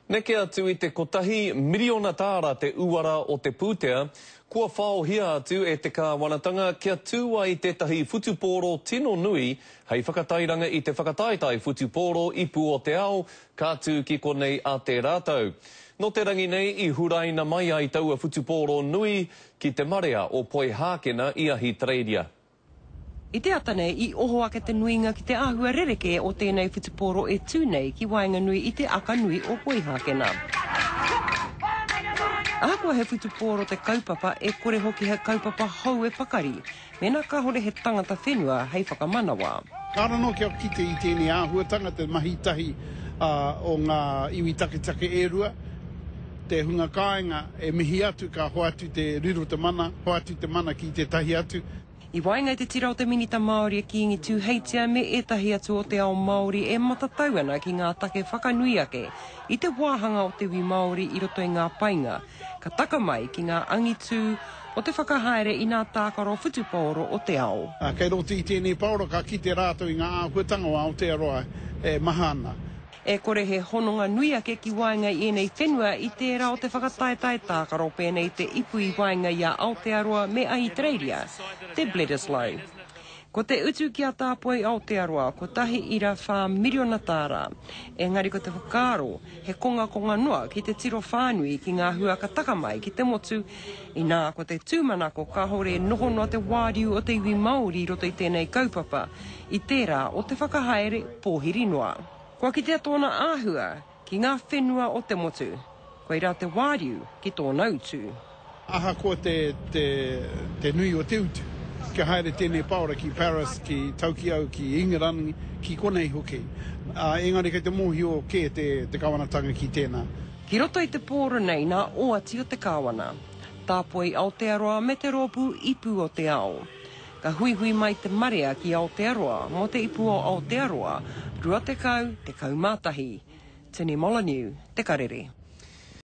Neke atu i te kotahi miriona tāra te uara o te pūtea kua whaohia atu e te kāwanatanga kia tū ai tētahi whutupōro tino nui hei whakatairanga i te whakataetae whutupōro Ipu o te Ao ka tū ki konei a tērā tau. Nō te rangi nei i huraina mai ai taua whutupōro nui ki te marea o Poihākena i Ahitereiria. I te ata nei, i oho ake te nuinga ki te āhua rerekē o tēnei whutupōro e tū nei ki waenganui i te aka nui o Poihākena. Ahakoa he whutupōro te kaupapa, e kore hoki he kaupapa hou e pakari, mēnā kāhore he tangata whenua hei whakamanawa. Kāore anō kia kite i tēnei āhuatanga te mahi tahi o ngā iwi taketake e rua, te hunga kāinga e mihi atu ka hoatu te riro te mana, hoatu te mana ki tētahi atu. I waenga i te tira o te Minita Māori a Kīngi Tūheitia me ētahi atu o te ao Māori e matatau ana ki ngā take whakanui ake i te wāhanga o te iwi Māori i roto i ngā painga ka taka mai ki ngā angitū o te whakahaere i nā tākaro whutupaoro o te ao. Kei roto i tēnei paoro ka kite rātou i ngā āhuatanga o Aotearoa e maha ana. E kore he hononga nui ake ki waenga i ēnei whenua i tērā o te whakataetae tākaro pēnei te ipu i waenga i a Aotearoa me Ahitereiria, te Bledisloe. Ko te utu ki a Tāpoi Aotearoa, 1.4 miriona tāra. Engari ko te whakaaro, he kongakonga noa ki te tiro whānui ki ngā hua ka taka mai ki te motu, inā ko te tūmanako kāore e noho noa te wāriu o te iwi Māori i roto i tēnei kaupapa, i tērā o te whakahaere pōhiri noa. Kua kitea tōna āhua ki ngā whenua o te motu, koirā te wāriu ki tōna utu. Ahakoa te, te, te nui o te utu, kia haere tēnei paora ki Paris, ki Tokyo, ki Ingarangi, ki konei hoki. Ā, engari kei te mōhio kē te, te kawanatanga ki tēnā. Ki roto i te pōro nei nā oati o te kāwana, Tāpoi Aotearoa me te rōpū Ipu o te Ao. Ka huihui mai te marea ki Aotearoa mō te Ipu o Aotearoa 20, 11. Tini Molyneux, Te Karere.